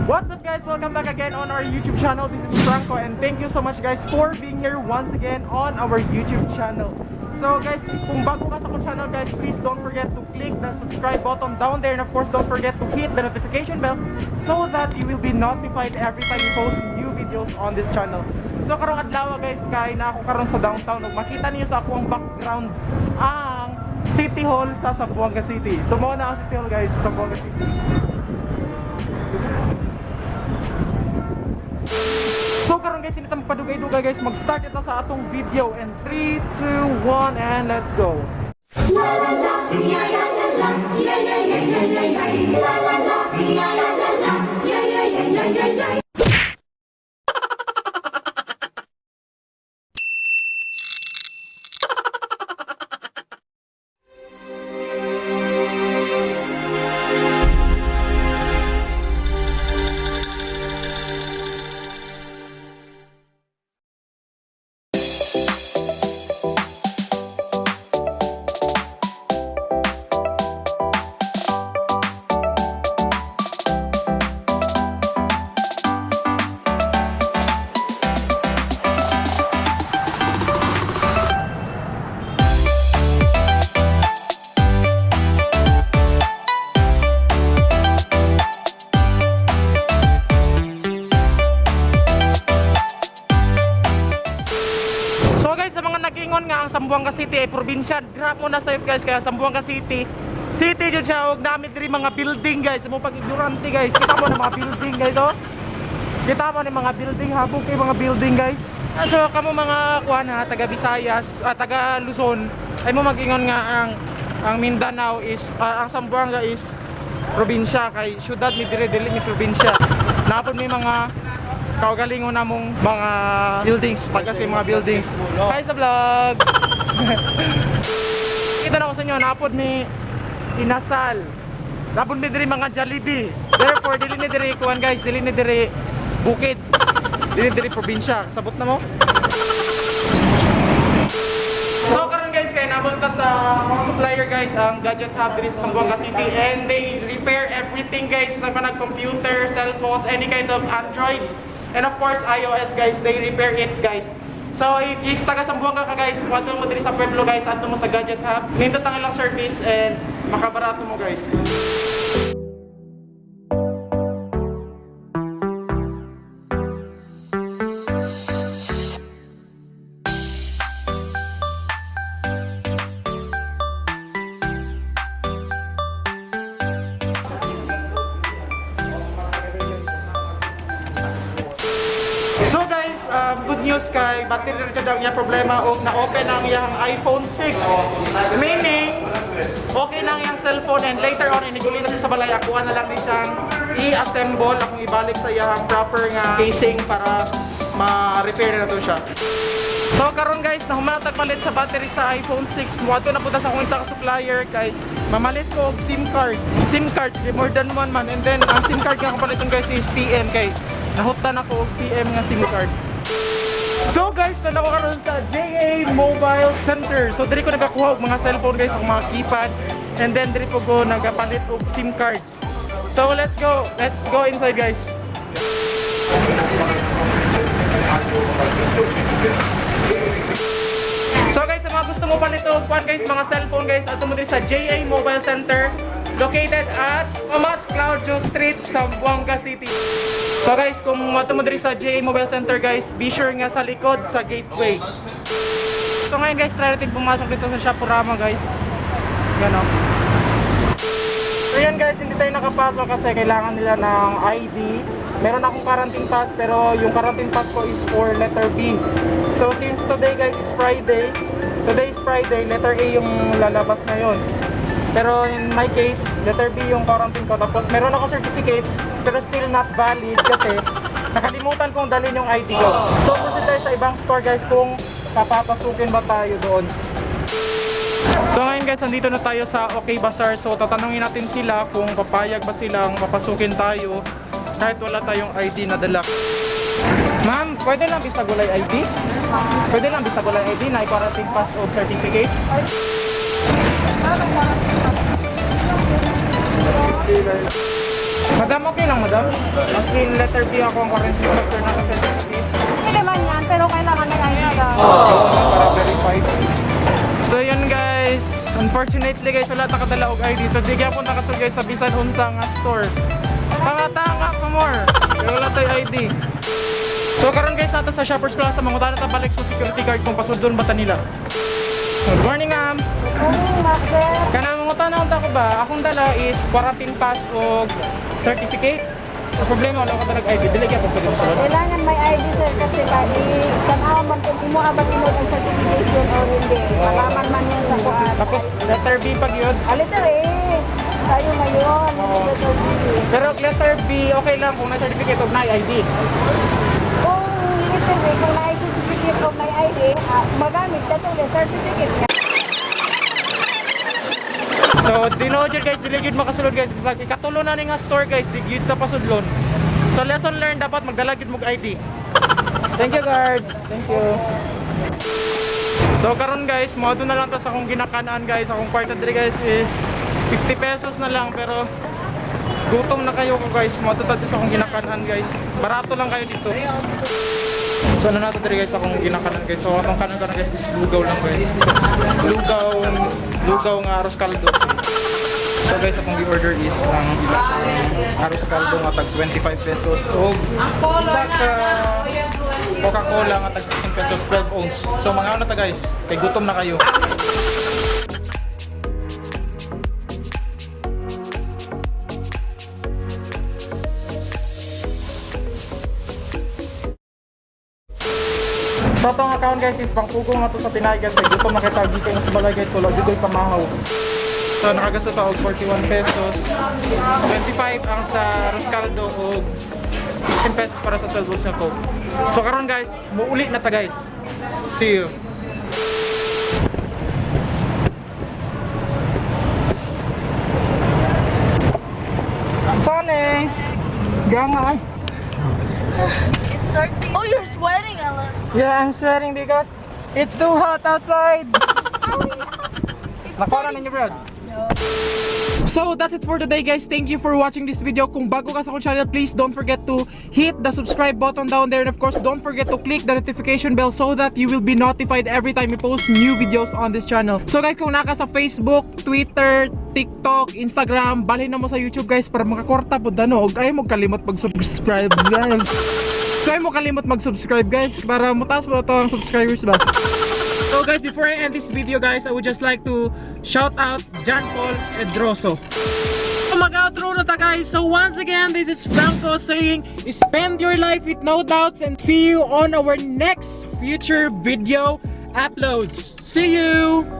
What's up, guys? Welcome back again on our YouTube channel. This is Franco and thank you so much, guys, for being here once again on our YouTube channel. So guys, kung bago ka sa akong channel, guys, please don't forget to click the subscribe button down there and of course don't forget to hit the notification bell so that you will be notified every time we post new videos on this channel. So karong adlaw, guys, kay naa ko karon sa downtown ug makita niyo sa akong background ang City Hall sa Zamboanga City. So mao na ang City Hall, guys, sa Zamboanga City. So karon guys, hindi ta magpadugay-dugay, guys, mag-start ito sa atong video and 3, 2, 1 and let's go. La la la, ya ya la la, ya ya ya ya ya ya, la la la, ya ya la la, ya ya ya ya ya ya. So guys, sa mga nag-ingon nga ang Zamboanga City ay probinsya, drop mo na sa'yo, guys, kaya Zamboanga City, city jud siya og nami diri mga building, guys. Mo pag ignorante, guys. Kita mo na mga building, guys, oh. Kita mo ni mga building, habog kay mga building, guys. So kamo mga kuan ha, taga Visayas, taga Luzon, ay mo mag-ingon nga ang Mindanao is ang Zamboanga is probinsya kay syudad ni dire, dili ni probinsya. Napon may mga kaugalingon namong mga buildings, taga sa mga buildings. Hi sa vlog. Kita na ko sa inyo, napod ni Inasal. Napod mi diri mga Jollibee. Therefore, dili ni diri kuan, guys, dili ni diri bukid. Dili diri probinsya. Sabot na mo. So karon, guys, kay nabot ta sa mga supplier, guys, ang Gadget Hub diri sa Zamboanga City and they repair everything, guys, sa mga computer, cellphones, any kinds of Androids and of course iOS, guys, they repair it, guys. So if taga Zamboanga ka, guys, kuadto mo diri sa Pueblo, guys, adto mo sa Gadget Hub. Nindot ang ilang service and makabarato mo, guys. So guys, good news kay battery ra jud ang iyang problema og na-open ang iyang iPhone 6. Meaning, okay lang iyang cellphone and later on iniguli na siya sa balay, akuha na lang ni siyang i-assemble, akong ibalik sa iyang proper nga casing para ma-repair na to siya. So karon, guys, na humatag palit sa battery sa iPhone 6. Moadto na punta sa akong isa ka supplier kay mamalit ko og SIM card. SIM cards kay more than one man and then ang SIM card nga akong paliton, guys, is TM kay nahutdan ako og TM nga SIM card. So guys, nandako karon sa JA Mobile Center. So diri ko nagakuha og mga cellphone, guys, og mga keypad and then diri po ko nagapalit og SIM cards. So let's go. Let's go inside, guys. So guys, sa mga gusto mo palito og kuan, guys, mga cellphone, guys, adto mo diri sa JA Mobile Center located at Tomas Claudio Street, Zamboanga City. So guys, kung adto mo diri sa JA Mobile Center, guys, be sure nga sa likod sa gateway. So ngayon, guys, try natin pumasok dito sa Shoporama, guys. Gano. So yan, guys, hindi tayo nakapasok kasi kailangan nila ng ID. Meron akong quarantine pass pero yung quarantine pass ko is for letter B. So since today, guys, is Friday, today is Friday, letter A yung lalabas ngayon. Pero in my case, letter B yung quarantine ko. Tapos meron ako certificate pero still not valid kasi nakalimutan kong dalhin yung ID ko. So proceed tayo sa ibang store, guys, kung papapasukin ba tayo doon. So ngayon, guys, andito na tayo sa OK Bazaar. So tatanungin natin sila kung papayag ba silang papasukin tayo kahit wala tayong ID na dala. Ma'am, pwede lang bisag walay ID? Pwede lang bisag walay ID na i-quarantine pass o certificate? Madam, okay lang, madam? In letter B ako ang quarantine doctor na certificate. Hindi naman yan, pero kailangan may ID ka. Para verified. So yun guys, unfortunately guys, wala ta kadala og ID. So di gyapon ta kasud guys sa bisan unsa nga store. Tanga-tanga pa more. Pero wala tay ID. So karon guys, nato sa Shoppers Plaza, mangutana ta balik sa security guard kung pasudlon ba ta nila. Good morning, ma'am. Morning, Master. Kanang mangutana unta ko ba, akong dala is quarantine pass og certificate. Ang problema, wala ko dalag ID. Dili gyapon pwede mosulod. Kailangan may ID, sir, kasi tanaw man kung imo ba tinuod ang certification or hindi. Malaman man yan sa kuan. Tapos letter B pag yun. Ah, letter A. Tayo ngayon. Letter B. Pero letter B, okay lang kung may certificate og na ID. Kung letter B, kung may certificate o may ID, magamit ka itong certificate niya. So, tinuod yun guys, dili gyud makasulod guys. Bisag ikatulo na ni nga store guys, di gyud ta pasudlon. So lesson learned, dapat magdala gyud mog ID. Thank you, guard. Thank you. So karon guys, moadto na lang ta sa akong ginakanaan guys. Akong kwarta diri guys is 50 pesos na lang, pero gutom na kayo ko guys. Moadto ta sa akong ginakanaan guys. Barato lang kayo dito. So ano na to diri guys, akong ginakanan guys. So akong kanan karon guys is lugaw lang guys. Lugaw, lugaw nga arroz caldo. So guys, akong gi-order is ang arroz caldo nga tag 25 pesos og isa ka Coca-Cola nga tag 16 pesos, 12 ounce. So mga na ta guys, kay gutom na kayo. Sa atong account guys is pangpugong na to sa tinay guys. Kay gutom na kita gikan sa balay guys, wala jud ko'y pamahaw. So nakagasto ta og 41 pesos. 25 ang sa arroz caldo og 16 pesos para sa 12 ounce na Coke. So karon guys, muuli na ta guys. See you. Sone! Ganga ay. Oh, you're sweating, Ellen. Yeah, I'm sweating because it's too hot outside. Nakuha na ninyo, Brad? So that's it for today guys. Thank you for watching this video. Kung bago ka sa akong channel, please don't forget to hit the subscribe button down there. And of course, don't forget to click the notification bell so that you will be notified every time we post new videos on this channel. So guys, kung naka sa Facebook, Twitter, TikTok, Instagram, balhin na mo sa YouTube guys para makakorta po dano. Og ayaw mo kalimot mag-subscribe guys. So ayaw mo kalimot mag-subscribe guys para mutaas mo na to ang subscribers ba. So guys, before I end this video guys, I would just like to shout out John Paul Edroso. Mag-outro na ta guys. So once again, this is Franco saying, spend your life with no doubts and see you on our next future video uploads. See you!